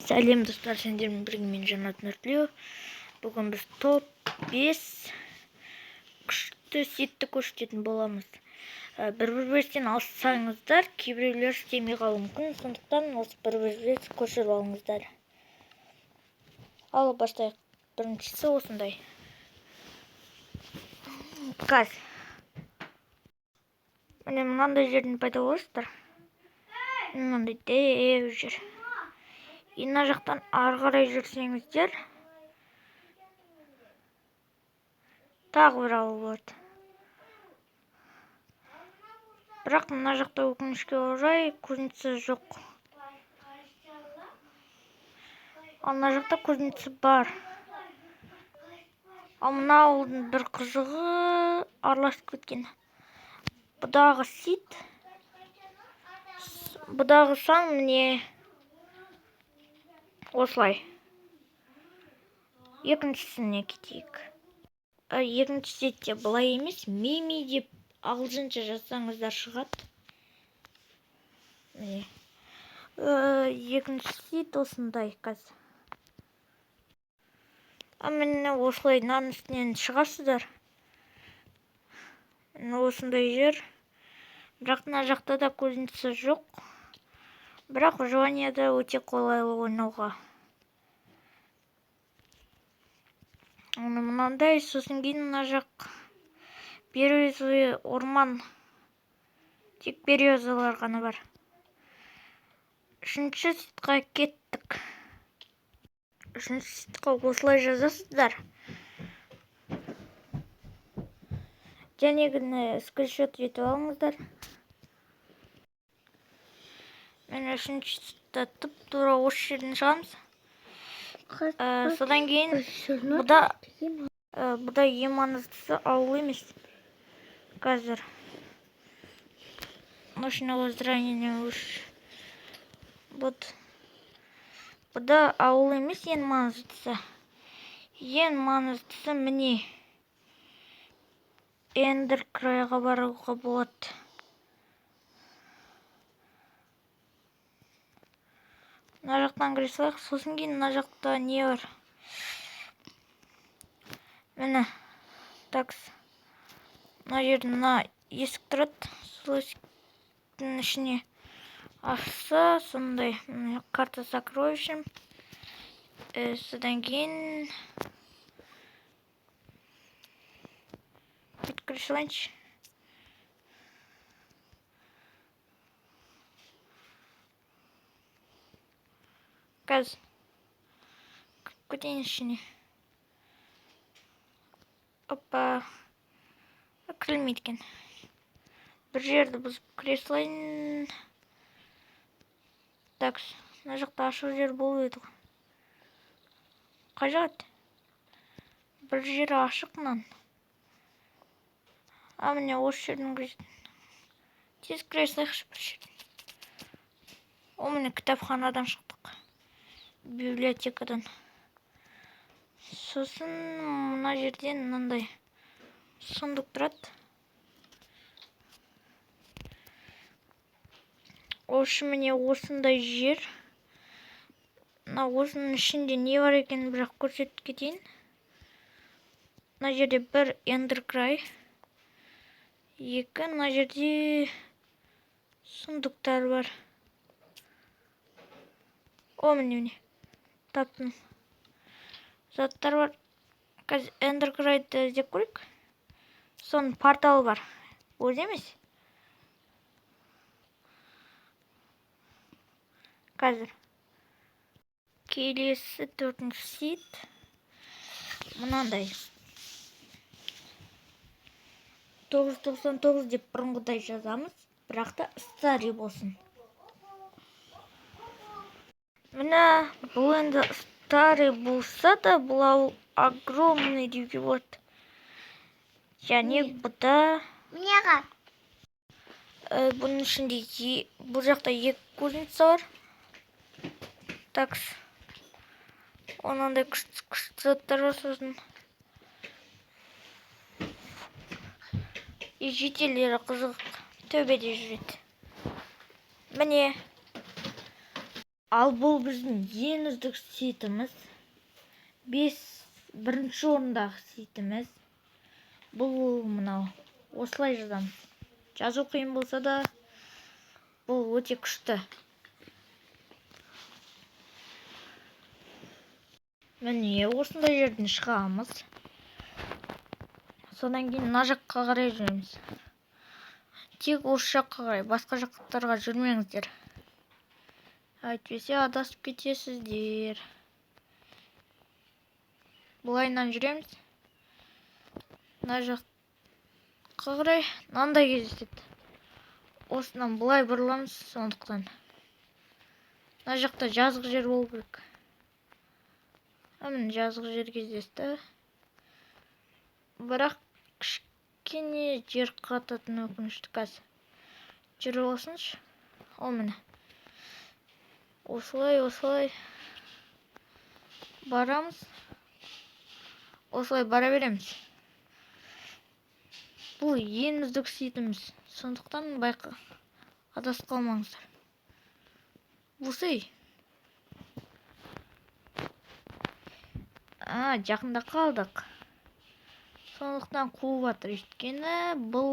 Сәлем, достар! Сендермен бірге мен, Жанат Нұртілеу. Бүгін біз топ 5 күшті сетті көрсететін боламыз. Бір бір бестен алсаңыздар, кейбіреулер істемей қалуы мүмкін, сондықтан осы бір бір бес көшіріп алыңыздар. Ал бастайық. Біріншісі осындай. Қазір міне мынандай жерден пайда боласыздар, мынандай дәу жер. И мына жақтан ары қарай жүрсеңіздер, тағы бір ауыл болады. Бірақ мына жақта, өкінішке орай, кузница жоқ. Ал мына жақта кузница бар. Ал мына ауылдың бір қызығы араласып кеткен. Бұдағы сит, бұдағы сан міне осылай. Екіншісіне кетейік. Екінші сетте былай емес, мими деп ағылшынша жазсаңыздар, шығады. Міне, екінші сет осындай. Қазір, а міне, осылай мынаның үстінен шығасыздар. Міне, осындай жер. Бірақ мына жақта да кузница жоқ, бірақ выживанияда өте қолайлы ойнауға. Міне, мынандай. Сосын кейін мына жақ березовый орман, тек березалар ғана бар. Үшінші сетқа кеттік. Үшінші сетқа осылай жазасыздар және скриншот етіп алыңыздар. Міне, үшінші сетта тұп тура осы жерден шығамыз. Содан кейін бұда ең маңыздысы ауыл емес. Қазір мощного зрения уж. Вот, бұда ауыл емес ең маңыздысы. Ең маңыздысы, міне, Эндер крайға баруға болады. Мына жақтан кіре салайық. Сосын кейін мына жақта не бар? Міне, такс, мына жерде мына есік тұрады. Сол есіктің ішіне ашса, сондай міне карта сокровищем. Содан кейін бүйтіп кіре салайыншы. Қазір кіріп кетейін ішіне. Опа, кірілмейді екен. Бір жерді бұзып кіре салайын. Так, мына жақта ашық жер болып еді ғой. Қай жақ еді? Бір жері ашық мынаның. А, міне, осы жерден кіретін. Тез кіре салайықшы бір жерден. О, міне, кітапханадан шықтық, библиотекадан. Сосын мына жерден мынандай сундук тұрады. В общем, міне, осындай жер. Мына осының ішінде не бар екенін бірақ көрсетіп кетейін. Мына жерде бір эндер край, екі, мына жерде сундуктар бар. О, міне, міне, таптым. Заттар бар. Қазір эндер крайды іздеп көрейік. Соның порталы бар, өзі емес. Қазір келесі төртінші сит мынандай: 999 деп бұрынғыдай жазамыз, бірақ та старый болсын. Міне, бұл енді старый болса да, бұл ауыл огромный деуге болады. Және бұда Міне. Бұның ішінде бұл жақта екі кузница бар. Такс, мынандай күшті күшті заттар бар. Сосын и жителдері қызық, төбеде жүреді. Міне. Ал бұл біздің ең үздік сетіміз. 5 бірінші орындағы сетіміз. Бұл мынау. Осылай жазамыз. Жазу қиын болса да, бұл өте күшті. Міне, осындай жерден шығамыз. Содан кейін мына жаққа қарай жүреміз. Тек осы жаққа қарай, басқа жақтарға жүрмеңіздер. Әйтпесе адасып кетесіздер. Былайынан жүреміз. Мына жаққа қарай мынандай кездеседі. Осынан былай бұрыламыз, сондықтан. Мына жақта жазық жер болу керек. Міне, жазық жер кездесті. Бірақ кішкене жер қататын, өкінішті қазір. Жүріп алсыншы. О, міне. Осылай, осылай барамыз. Осылай бара береміз. Бұл ең үздік сетіміз. Сондықтан байқа, адасып қалмаңыздар. Бұсый. Жақында қалдық. Сондықтан қуып жатыр. Өйткені бұл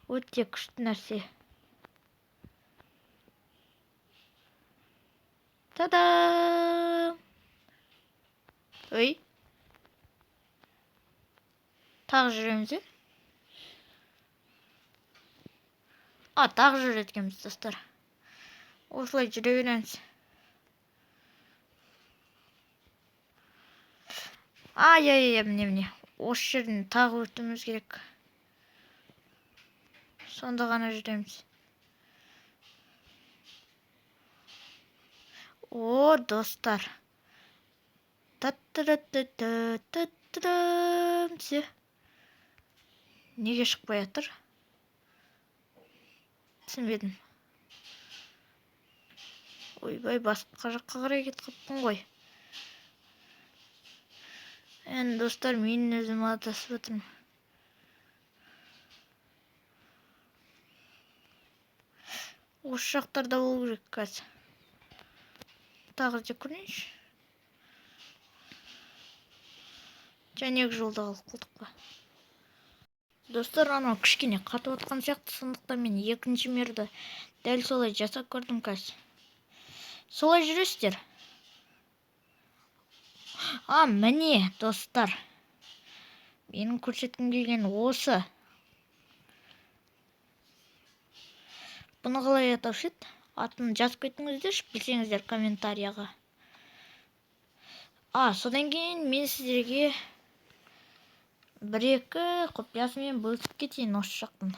өте күшті нәрсе. Та-дам! Ой. Тағы жүреміз, е? Тағы жүреді екенбіз, достар. Осылай жүре береміз. Ай, міне, міне. Осы жерден тағы өтуіміз керек. Сонда ғана жүреміз. О, достар. Та-та-та-та-та-та-та-дам. Все. Неге шықпай жатыр? Түсінбедім. Ойбай, басқа жаққа қарай кетіп қалыппын ғой. Енді, достар, мен өзім адасып жатырмын. Осы жақтарда болу керек қазір. Тағы іздеп көрейінші. Және екі жолда қалып қалдық па? Достар, анау кішкене қатып жатқан сияқты, сондықтан мен екінші мерді дәл солай жасап көрдім қазір. Солай жүресіздер. Міне, достар. Менің көрсеткім келген осы. Бұны қалай атаушы еді? Атын жазып кетіңіздерші, білсеңіздер комментарияға. Содан кейін мен сіздерге бір-екі құпиясымен бөлісіп кетейін осы жақтың.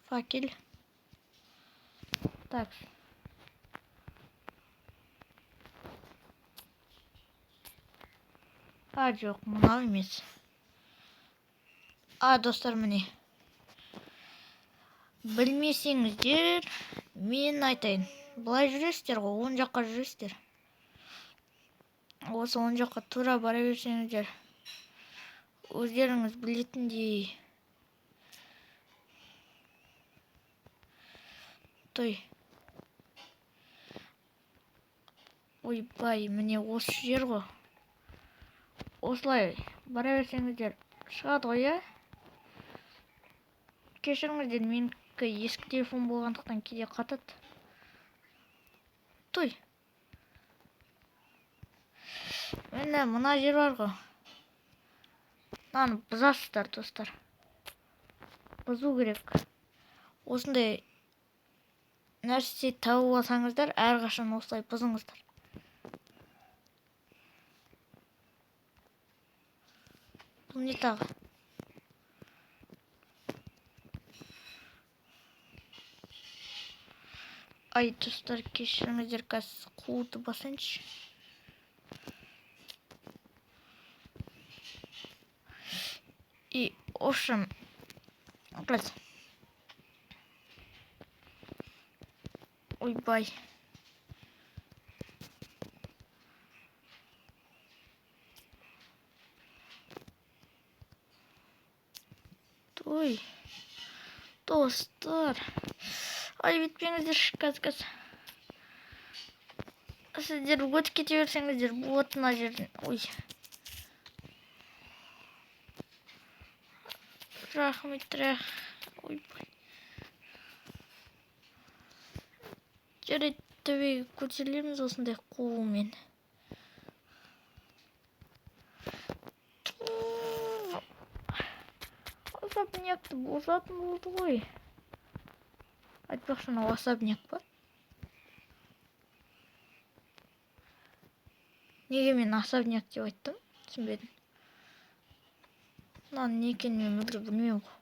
Факел. Так. Жоқ, мынау емес. Достар, міне. Білмесеңіздер, мен айтайын. Былай жүресіздер ғой, оң жаққа жүресіздер. Осы оң жаққа тура бара берсеңіздер, өздеріңіз білетіндей. Той. Ойбай, міне осы жер ғой. Осылай бара берсеңіздер шығады ғой, иә? Кешіріңіздер, менікі ескі телефон болғандықтан кейде қатады. Той. Міне мына жер бар ғой. Мынаны бұзасыздар, достар. Бұзу керек. Осындай нәрсе тауып алсаңыздар, әрқашан осылай бұзыңыздар. Бұл не тағы? Ай, достар, кешіріңіздер, қазір қуды басайыншы. И, в общем, қазір. Ойбай. Той. Достар. Айып етпеңіздерші, қазір, қазір. Сіздер өтіп кете берсеңіздер болады мына жерден. Ой. Рахмет, ойбай. Жарайды, төбеге көтерілеміз осындай қолмен. Особнякты бұзатын болды ғой. Айтпақшы, мынау особняк па? Неге мен особняк деп айттым? Түсінбедім. Мынаның не екенін мен мүлде білмеймін ғой.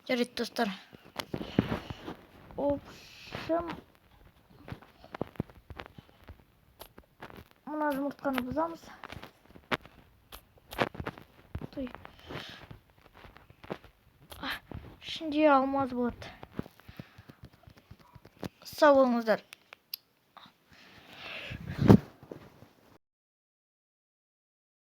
Жарайды, достар. В общем, мына жұмыртқаны бұзамыз. Той. Ішінде алмаз болады. Сау болыңыздар.